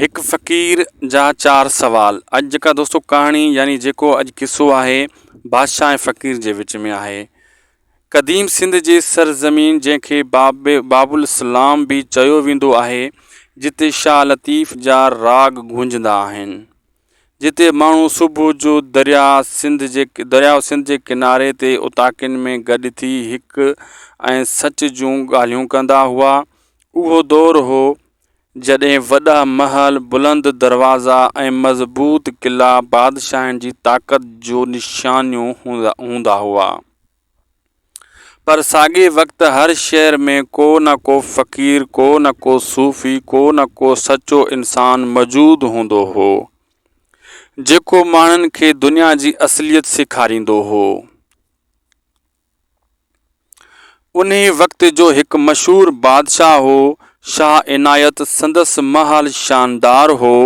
هڪ فقير جا چار سوال اڄ جيڪا دوستو ڪهاڻي يعني جيڪو اڄ قصو آهي بادشاهه ۽ فقير جي وچ ۾ آهي قديم سنڌ جي سرزمين جنهن کي باب باب الاسلام به چيو ويندو آهي جتي شاهه لطيف جا راڳ گونجندا آهن جتي ماڻهو صبح جو درياء سنڌ جي درياء سنڌ جي ڪناري تي اوطاقن ۾ گڏ ٿي هڪ ۽ سچ جون ڳالهيون ڪندا هئا اهو دور هو جڏهن وڏا محل، بلند دروازا ۽ مضبوط قلعا بادشاهن جي طاقت جو نشانيون هوندا هئا. پر ساڳئي وقت هر شهر ۾ ڪو نه ڪو فقير، ڪو نه ڪو صوفي، ڪو نه ڪو سچو انسان موجود هوندو هو، جيڪو ماڻهن کي دنيا جي اصليت سيکاريندو هو. انهيء وقت جو هڪ مشهور بادشاهه هو، شاهه عنايت، سندس محل شاندار هو.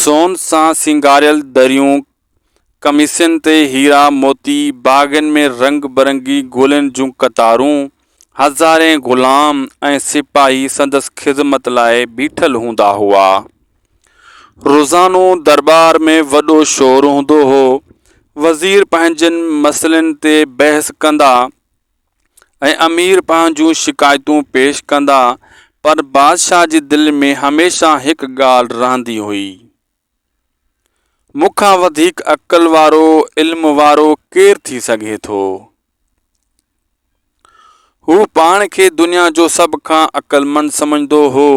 سون سان سينگاريل دريون، قميصن تي هيرا موتي، باغن ۾ رنگ برنگي گلن جون قطارون، هزارين غلام ۽ سپاهي سندس خدمت لاء بيٺل هوندا هئا. روزانو درٻار ۾ وڏو شور هوندو هو. وزير پنهنجن مسئلن تي بحث ڪندا ۽ امير پنهنجون شڪايتون پيش ڪندا، پر بادشاهه جي دل ۾ هميشه هڪ ڳالهه رهندي هئي. مون کان وڌيڪ عقل وارو، علم وارو ڪير ٿي سگهي ٿو؟ هو پاڻ کي دنيا جو سڀ کان عقلمند سمجهندو هو.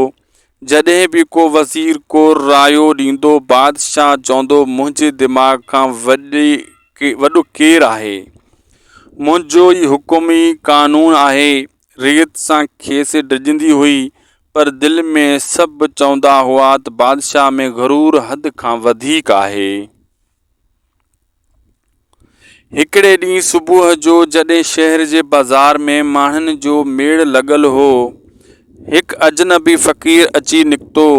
جڏهن به ڪو وزير ڪو رايو ڏيندو، بادشاهه چوندو، منهنجي دماغ کان وڏو ڪير آهي؟ منهنجو ئي حڪم ئي قانون آهي. رعيت سان کيس ڊڄندي هئي، پر دل ۾ سڀ چوندا هئا ته بادشاهه ۾ غرور حد کان وڌيڪ آهي. هڪڙي ڏينهن صبح جو جڏهن شهر جي بازار ۾ ماڻهن جو ميڙ لڳل هو، هڪ اجنبي فقير اچي نڪتو.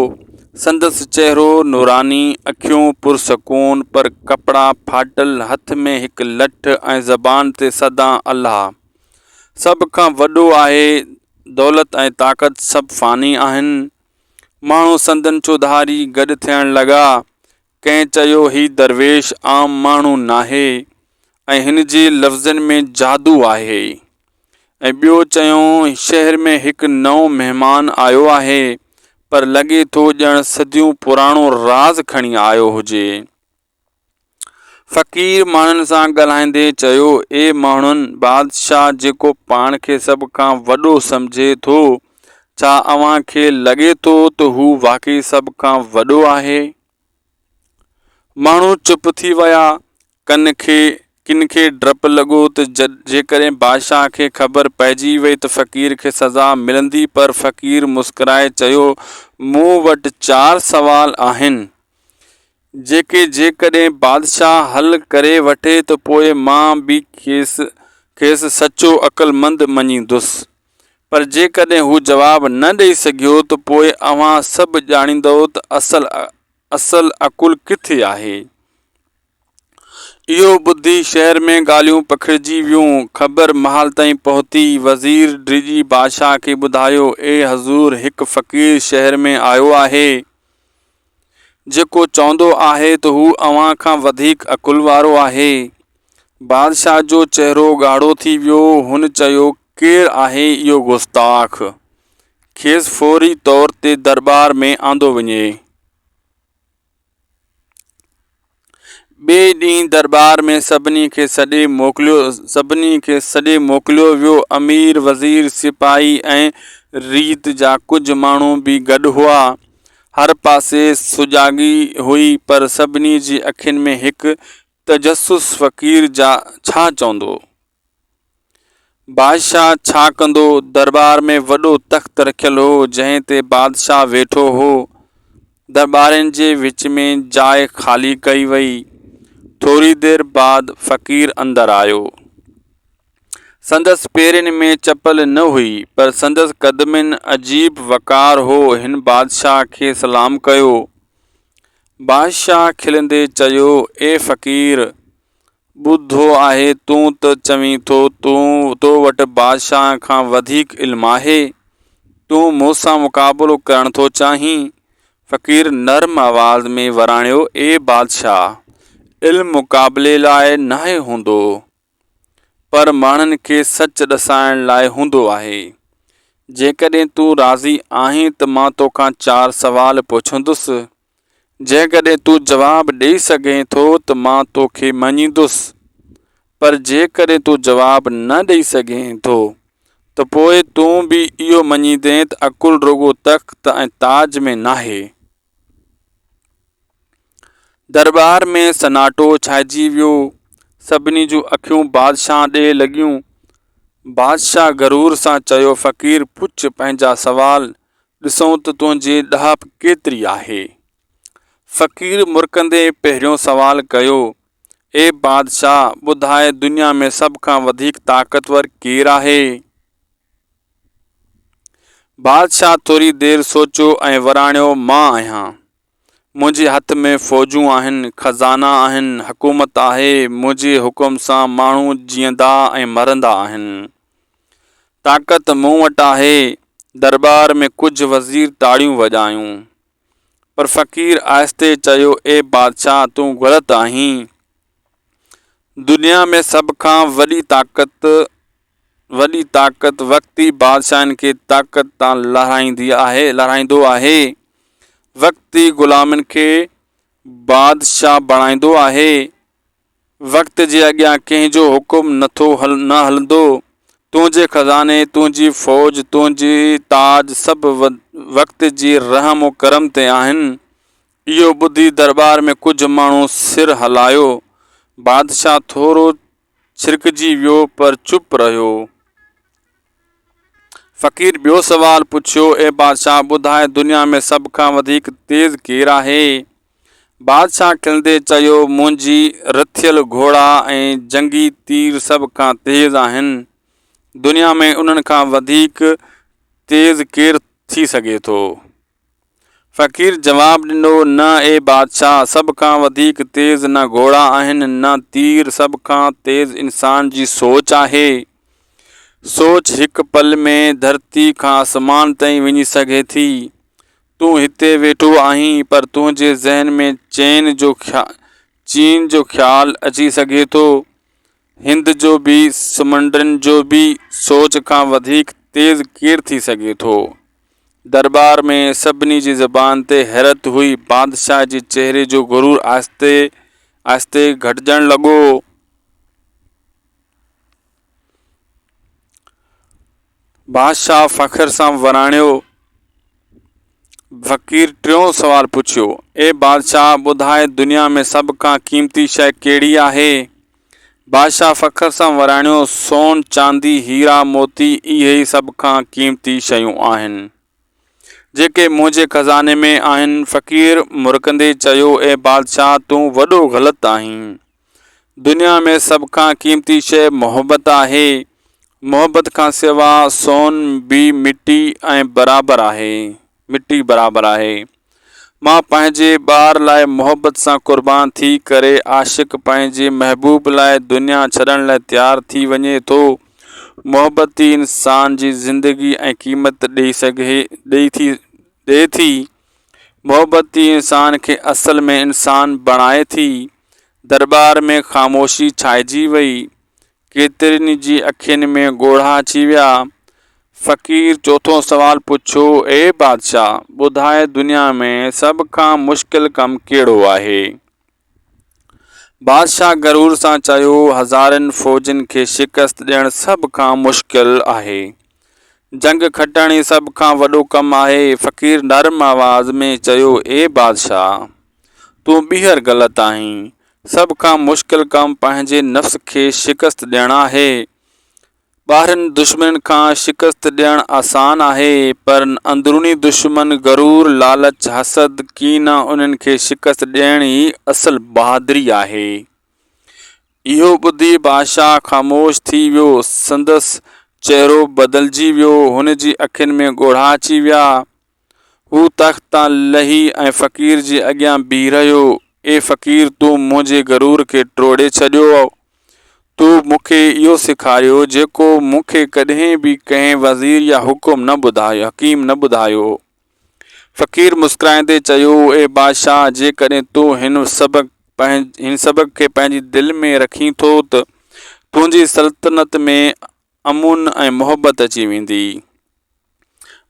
سندس چهرو نوراني، اکيون پرسڪون، پر ڪپڙا ڦاٽل، هٿ ۾ هڪ لٺ ۽ زبان تي سدا الله سڀ کان وڏو آهي، دولت ۽ طاقت سڀ فاني آهن. ماڻهو سندن چوڌاري گڏ ٿيڻ لڳا. ڪنهن چيو هي درويش عام ماڻهو ناهي ۽ هن جي لفظن ۾ جادو آهي ۽ ٻيو چيو شهر ۾ هڪ نئون مهمان آيو آهي پر لڳي ٿو ڄڻ صديون پراڻو راز کڻي آيو هجي. فقير ماڻهن سان ڳالهائيندي چيو اي ماڻهن بادشاهه جيڪو پاڻ کي سڀ کان وڏو سمجهي ٿو ڇا اوهان کي لڳي ٿو ته هو واقعي سڀ کان وڏو آهي؟ ماڻهو چپ ٿي ويا. ڪن کي ڪن کي ڊپ لڳو ته جيڪڏهن بادشاهه کي خبر پئجي وئي ته فقير کي سزا ملندي پر فقير مسڪرائي چيو، مون وٽ چار سوال آهن. جيڪي جيڪڏهن بادشاهه حل ڪري وٺي ته پوء مان به کيس کيس سچو عقلمند مڃيندس. پر جيڪڏهن هو جواب نه ڏئي سگهيو ته پوء اوهان سڀ ڄاڻيندؤ ته اصل اصل عقل ڪٿي آهي. اهو ٻڌي شهر ۾ ڳالهيون پکڙجي ويون. خبر محل تائين پهتي. وزير ڊڄي بادشاهه کي ٻڌايو، اي حضور! هڪ فقير شهر ۾ آيو آهي. جيڪو چوندو آهي ته هو اوهان کان وڌيڪ عقل وارو آهي. بادشاهه جو چهرو ڳاڙهو ٿي ويو. هن چيو، ڪير آهي اهو گستاخ؟ کيس فوري طور تي درٻار ۾ آندو وڃي. ٻئي ڏينهن درٻار ۾ سڀني کي سڏي موڪليو سڀني کي سڏي موڪليو ويو. امير، وزير، سپاهي ۽ رعيت جا ڪجهه ماڻهو به گڏ هئا. هر پاسي سجاڳي هئي، پر سڀني جي اکين ۾ هڪ تجسس فقير جا ڇا چوندو؟ بادشاهه ڇا ڪندو؟ درٻار ۾ وڏو تخت رکيل هو، جنهن تي بادشاهه ويٺو هو. درٻارين جي وچ ۾ جاء خالي ڪئي وئي. ٿوري دير بعد فقير اندر آيو. سندس پيرن ۾ چپل نه هئي، پر سندس قدمن عجيب وقار هو. هن بادشاهه کي سلام ڪيو. بادشاهه کلندي چيو، اي فقير! ٻڌو آهي تون ته چوين ٿو تو وٽ بادشاهه کان وڌيڪ علم آهي. تون مون سان مقابلو ڪرڻ ٿو چاهين. فقير نرم آواز ۾ وراڻيو، اي بادشاهه! علم مقابلي لاء ناهي هوندو، پر ماڻهن کي سچ ڏسائڻ لاء هوندو آهي. جيڪڏهن تون راضي آهين ته مان توکان چار سوال پڇندس. جيڪڏهن تون جواب ڏئي سگهين ٿو ته مان توکي مڃيندس، پر جيڪڏهن تون جواب نه ڏئي سگهين ٿو ته پوء تون به اهو مڃيندين ته عقل رڳو تخت ۽ تاج ۾ ناهي. درٻار ۾ سناٽو ڇائجي ويو. سڀني جون اکيون بادشاهه ڏي لڳيون. بادشاهه غرور سان چيو، فقير پڇ پنهنجا سوال، ڏسون ته تنهنجي ڏاهپ ڪيتري آهي. فقير مرڪندي پهريون سوال ڪيو، اي بادشاهه ٻڌاء دنيا ۾ سڀ کان وڌيڪ طاقتور ڪير آهي؟ بادشاهه ٿوري دير سوچيو ۽ وراڻيو، مان آهيان. منهنجي هٿ ۾ فوجون آهن، خزانا آهن، حڪومت آهي، منهنجي حڪم سان ماڻهو جيئندا ۽ مرندا آهن. طاقت مون وٽ آهي. درٻار ۾ ڪجهه وزير تاڙيون وڄايون. پر فقير آهستي چيو، اي بادشاهه تون غلط آهين. دنيا ۾ سڀ کان وڏي طاقت وڏي طاقت وقت ئي بادشاهن کي طاقت تان لهرائيندي آهي لهرائيندو آهي. وقت ئي غلامن کي بادشاهه بڻائيندو آهي. وقت جي اڳيان ڪنهن جو حڪم نٿو نه هلندو. تنهنجي خزاني، تنهنجي فوج، تنهنجي تاج سڀ وقت جي رحم و ڪرم تي آهن. اهو ٻڌي درٻار ۾ ڪجهه ماڻهو سر هلايو. بادشاهه ٿورو ڇرڪجي ويو پر چپ رهيو. فقير ٻيو سوال پڇيو، اي بادشاهه ٻڌاء دنيا ۾ سڀ کان وڌيڪ تيز ڪير آهي؟ بادشاهه کلندي چيو، منهنجي رٿيل گهوڙا ۽ جنگي تير سڀ کان تيز آهن. دنيا ۾ انهن کان وڌيڪ تيز ڪير ٿي سگهي ٿو؟ فقير جواب ڏنو، نه اي بادشاهه! سڀ کان وڌيڪ تيز نه گهوڙا آهن نه تير، سڀ کان تيز انسان جي سوچ آهي. سوچ هڪ پل ۾ ڌرتي کان آسمان تائين وڃي سگهي ٿي. تون هتي ويٺو آهين پر تنهنجي ذهن ۾ چين جو خيال اچي سگهي ٿو، هند جو به، سمنڊن جو به، سوچ کان وڌيڪ تيز ڪير ٿي سگهي ٿو؟ درٻار ۾ سڀني جي زبان تي حيرت هئي. بادشاهه جي چهري جو غرور آهستي آهستي گهٽجڻ لڳو. بادشاهه فخر سان وراڻيو. فقير ٽيون سوال پڇيو، اي بادشاهه ٻڌاء دنيا ۾ سڀ کان قيمتي شيء ڪهڙي آهي؟ بادشاهه فخر سان وراڻيو، سون، چاندي، هيرا، موتي اهي ئي سڀ کان قيمتي شيون آهن، جيڪي منهنجي خزاني ۾ آهن. فقير مرڪندي چيو، اي بادشاهه تون وڏو غلط آهين. دنيا ۾ سڀ کان قيمتي شيء محبت آهي. محبت کان سوا سون به مٽي ۽ برابر آهي. مٽي برابر آهي. مان پنهنجي ٻار لاء محبت سان قربان ٿي ڪري عاشق پنهنجي محبوب لاء دنيا ڇڏڻ لاء تيار ٿي وڃي ٿو. محبت ئي انسان جي زندگي ۽ قيمت ڏئي سگهي ڏئي ٿي ڏئي ٿي. محبت ئي انسان کي اصل ۾ انسان بڻائي ٿي. درٻار ۾ خاموشي ڇائجي وئي. ڪيترين جي اکين ۾ ڳوڙها اچي ويا. فقير چوٿون سوال پڇيو، اي بادشاهه! ٻڌاء دنيا ۾ سڀ کان مشڪل ڪم ڪهڙو آهي؟ بادشاهه غرور سان چيو، هزارين فوجين کي شڪست ڏيڻ سڀ کان مشڪل آهي. جنگ کٽڻ ئي سڀ کان وڏو ڪم آهي. فقير نرم آواز ۾ چيو، اي بادشاهه! تون ٻيهر غلط آهين. سڀ کان مشڪل ڪم پنهنجي نفس کي شڪست ڏيڻ آهي. ٻاهرين دشمنن کان شڪست ڏيڻ آسان آهي، پر اندروني دشمن غرور، لالچ، حسد، ڪينه انهن کي شڪست ڏيڻ ئي اصل بهادري آهي. اهو ٻڌي بادشاهه خاموش ٿي ويو. سندس چهرو بدلجي ويو. هن جي اکين ۾ ڳوڙها اچي ويا. هو تخت تان لهي ۽ فقير جي اڳيان بيهي رهيو. اي فقير! تو منهنجي غرور کي ٽوڙي ڇڏيو. تو مون کي اهو سيکاريو، جيڪو مون کي ڪڏهن به ڪنهن وزير يا حڪم نه ٻڌايو حڪيم نه ٻڌايو. فقير مسڪرائيندي چيو، اي بادشاهه! جيڪڏهن تون هن سبق هن سبق کي پنهنجي دل ۾ رکين ٿو ته تنهنجي سلطنت ۾ امن ۽ محبت اچي ويندي.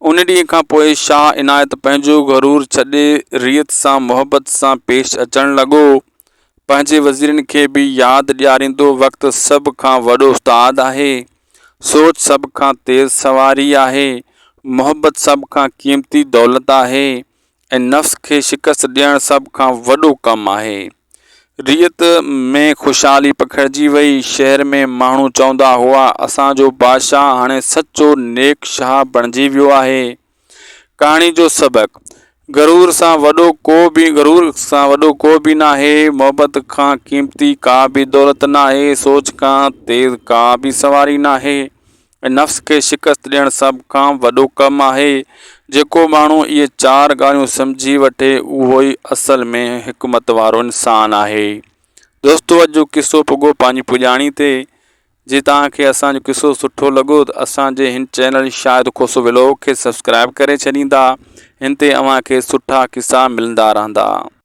ان ڏينهن کان پوء شاهه عنايت پنهنجو غرور ڇڏي رعيت سان محبت سان پيش اچڻ لڳو. پنهنجي وزيرن کي به ياد ڏياريندو وقت سڀ کان وڏو استاد آهي. سوچ سڀ کان تيز سواري آهي. محبت سڀ کان قيمتي دولت آهي ۽ نفس کي شڪست ڏيڻ سڀ کان وڏو ڪم آهي. رعيت ۾ خوشحالي پکڙجي وئي. شهر ۾ ماڻهو چوندا هئا، اسان جو بادشاهه هاڻي سچو نيڪ شاهه بڻجي ويو آهي. ڪهاڻي جو سبق، غرور سان وڏو ڪو به غرور سان وڏو ڪو به ناهي، محبت کان قيمتي ڪا به دولت ناهي، سوچ کان تيز ڪا به سواري ناهي ۽ نفس کي شڪست ڏيڻ سڀ کان وڏو ڪم آهي. جيڪو ماڻهو اهي چار ڳالهيون سمجهي وٺي اهو ئي اصل ۾ حڪمت وارو انسان آهي. دوستو اڄ جو قصو پڳو پنهنجي پڄاڻي تي. جي توهان کي اسان جو قصو سٺو لڳو ته اسان جي هن چينل شاهد کوسو ولوگ کي سبسڪرائب ڪري ڇڏيندا هن تي اوهان کي سٺا قصا ملندا رهندا.